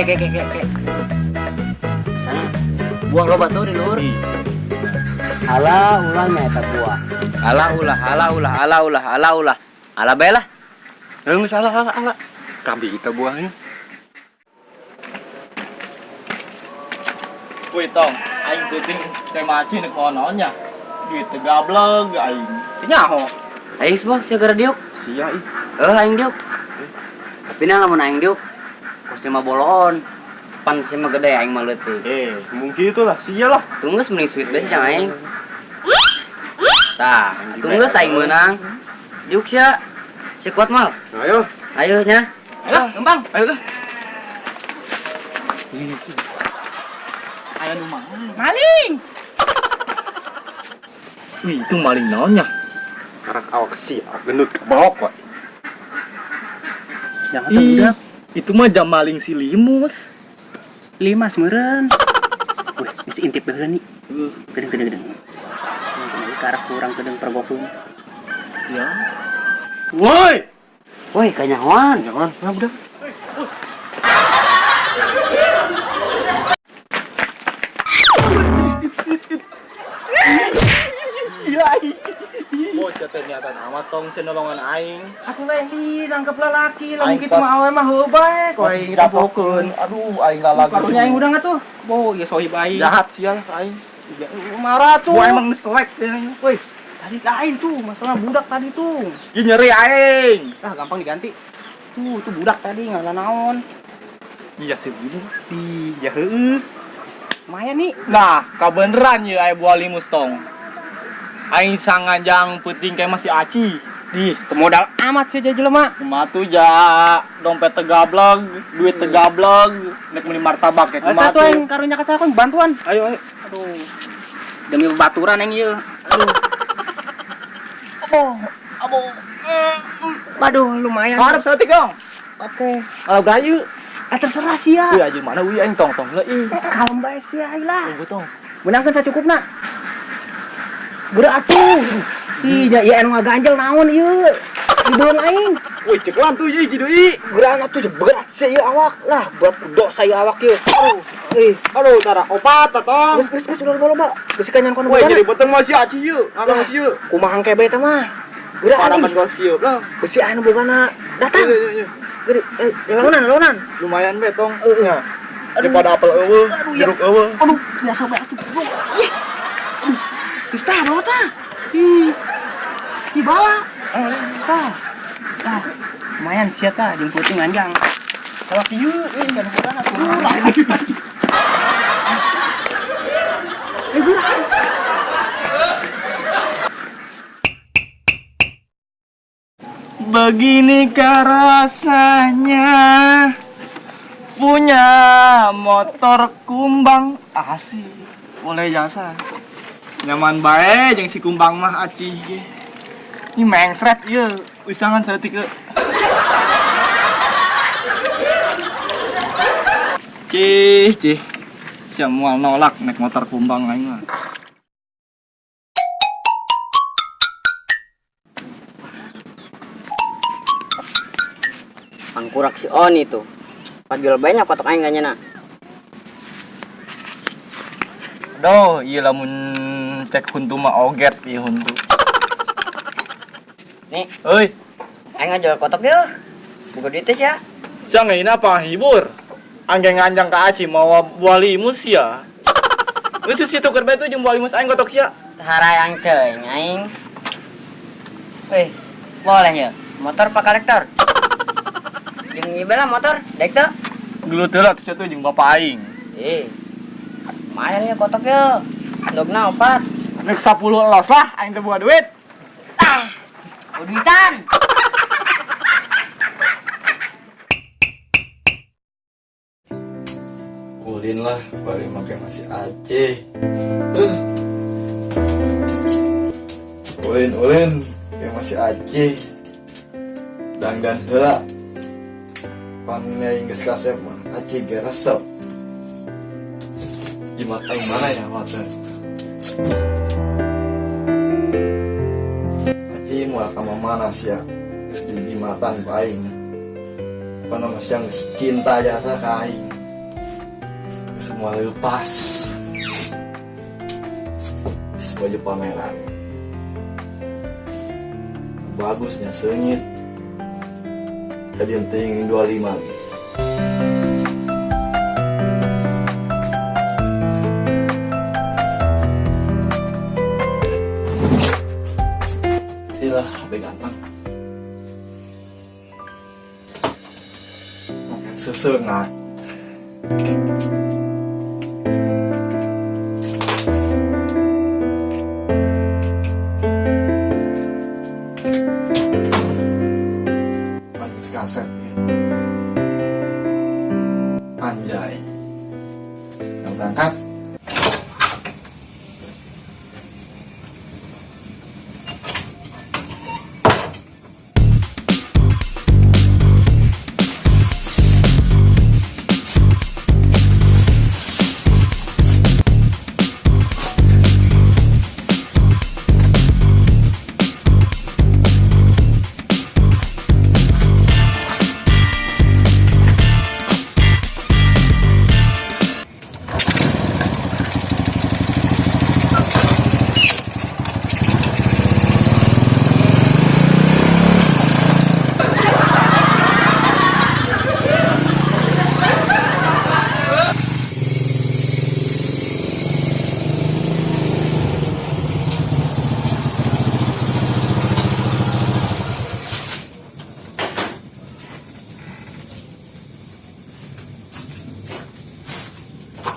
Ke ke ke ke. Sana. Buah loba tuh di luhur. Alah, ulahnya eta buah. Alah ulah, alah ulah, alah ulah, alah ulah. Alah bae lah. Geus alah alah alah. Kabeh kita buahnya. Wih tong, aing peuting teh maci nek mau naonnya. Duit teu gablek aing. Teu nyaho. Aing semua sia gara diuk. Sia ih. Eh, aing diuk. Tapi nah lamun aing diuk kos mah boloon. Pan sia mah gede aing mah leutik. Eh, mungkin itulah sia lah. Tunggu mending sweet base jangan aing. Tah, tunggu aing menang. Diuk sia. Si kuat mal. Ayo. Ayo nya. Ayo, gampang. Ayo lah. Aya nu maling. Maling. Wih, itu maling naonnya? Karak awak sia, gendut kebawa kok. Jangan Ih, budak. itu mah jam maling si Limus. Limas meureun. Wih, geus intip baheula nih. Gedeng gedeng gedeng. Mungkin ke arah kurang gedeng pergokeun. Siap. Woi, Woi, kanyahoan. Jangan, nah budak. Bocah ternyata amat tong senolongan aing. Atuh lain di nangkep lalaki, lamun Aing kitu mah awe mah heuh bae, ku aing dipokeun. Aduh, aing lalagi. Karunya aing udang atuh. Bo, ieu sohib aing. Jahat sial aing. Ya, marah tuh. Gua emang selek ya. Woi, tadi lain tuh, masalah budak tadi tuh. Ih, nyeri aing. Ah, gampang diganti. Tuh, itu budak tadi nggak naon. Iya sih Limus. Ih, ya heueuh. Lumayan nih. Nah, kabeneran ye aya buah limus tong. Aing sanganjang peuting kayak masih aci. Ih, kemodal amat sih jadi jelema. Kumaha tuh ja, dompet tegablek, duit tegablek, nek meuli martabak ya kumaha Satu tuh. aing karunya ka saha bantuan. Ayo ayo. Aduh. Demi bebaturan aing ieu. Aduh. Abo, abo. Waduh, lumayan. Harap saeutik dong. Oke. Kalau gayu. Ah, terserah sih ya. Wih, aja mana wih aing tong tong lah ih. Kalem bae sih aing lah. Tunggu tong. Menangkan sacukupna. Geura atuh. Ih, nya ieu anu ngaganjel naon ieu? Di beuheung aing. Wih, ceklan tuh ieu jitu ieu. Geura atuh berat sih ieu awak. Lah, berat dosa ieu awak ieu. Aduh, ih. Aduh, tara opat tong. Geus geus geus ulah loba-loba. Geus kanyan kono Woi, jadi beteng masih aci ieu. Ngabang ieu. Kumaha engke bae teh mah. Geura Paraman ih. gua sieup lah. Besi anu bogana datang. Iya, iya, iya. Geura launan launan. Lumayan be tong. Heeh. Ya. Daripada apel eueuh, Aduh, ya. jeruk eueuh. Aduh, biasa bae atuh. Ih. Geus tah bawa tah. Ih. Ih bawa. Tah. Tah. Lumayan sia tah jeung peuting nganjang. Kalau kieu euy can kurang atuh. Eh geura. Beginikah rasanya punya motor kumbang asik. Boleh jasa. Nyaman bae jeung si kumbang mah acih ge. Ini mengsret ieu, usangan saeutik ke. Cih, cih. Sia moal nolak naik motor kumbang aing mah. Pangkurak si Oni tuh. Pagil banyak patok aing ganyana. Aduh, iya lamun cek huntu mah oget ieu huntu. Nih, Euy, aing ngajual kotok yeuh. Buka duit teh sia. sia ngeuna panghibur. Angge nganjang ka aci mawa buah limus sia. Geus situ keur bae tuh jeung buah limus aing kotok sia. Harayang teuing aing. Weh, boleh ya. Motor pak kolektor. Jeung ieu lah motor, dek teu. Dulu teh lah tuh jeung bapak aing. Eh. Lumayan ya kotok yeuh. Dogna opat. Nek 10 los lah aing teh buka duit. Ah, duitan. Ulin lah, bari make masih Aceh. Ulin ulin, kayak masih Aceh. Dangdan heula. Pan aing geus kasep mah, Aceh ge resep. Jimat aing mana ya mata? Aceh moal ka mana sia? Geus dijimatan ku aing. Apa nama sia geus cinta jasa ka aing. Semua lepas. Baju pameran. Bagusnya seungit. Tadi yang penting 25 nih. Sila, HP ganteng. Sesengat. Bagus kaset ya. Anjay. Kita berangkat.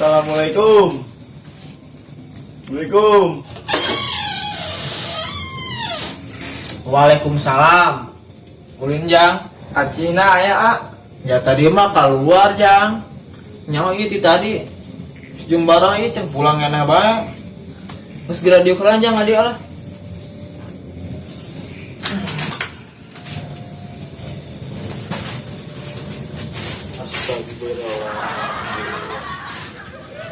Assalamualaikum. Assalamualaikum. Waalaikumsalam. Ulin, Jang. Acina aya, A. Ya tadi mah keluar, Jang. Nyawa ieu ti tadi. Jeung barang ieu ceng pulang enak bae. Geus geura diuk lah, Jang, adi lah. Astagfirullah.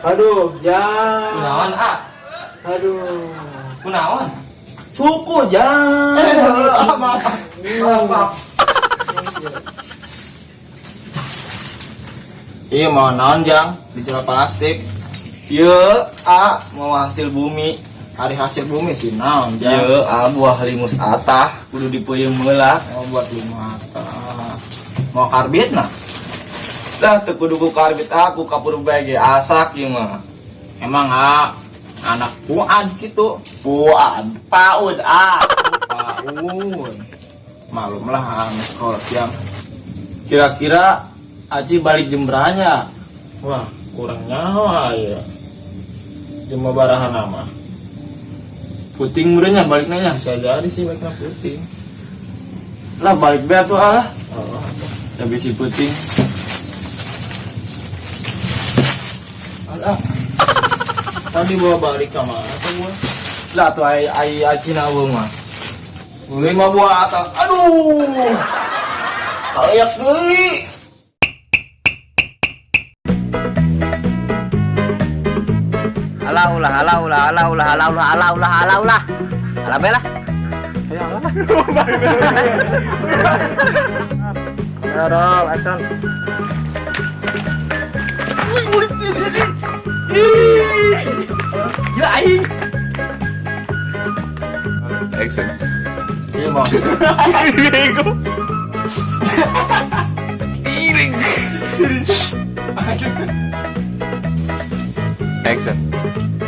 Aduh, Jang. Kunaon, A? Aduh. Kunaon? Suku, Jang. Maaf. Maaf, maaf. Iya mau naon, Jang, di jero plastik. Ye, A, mau hasil bumi. Hari hasil bumi sih naon, Jang. Ye, A buah limus atah kudu dipeuyeum heula. Mau buat lima atah. Mau karbit nah? Lah teu kudu ku karbit aku kapur bae ge asak ieu mah. Emang ah, anak Fuad gitu. Fuad, PAUD, A. PAUD. Malum lah anak sekolah siang. Kira-kira Aci balik jembranya. Wah, kurang nyawa ya. Cuma barahan nama. Puting meureunnya balik nanya. Bisa jadi sih baiknya puting. Lah balik be atuh ah lah. Oh, Tapi si puting. ah. Tadi bawa balik ke mana tuh gua? Lah tuh ai ai Aci na eueuh mah. 5 buah atas. Aduh. Kayak deui. Alah ulah alah ulah alah ulah alah ulah alah ulah alah ulah. Alah bela. Ya, roll, action. Ya aing. Action. Iya mau. Action.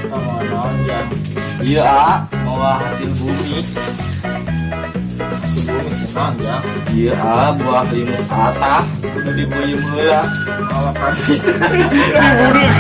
Mau naon, Jang? Iya, A, mau hasil bumi. Hasil bumi sih naon, Jang? Iya, A, buah limus atah kudu dipeuyeum heula. Malah karbit. Dibunuh.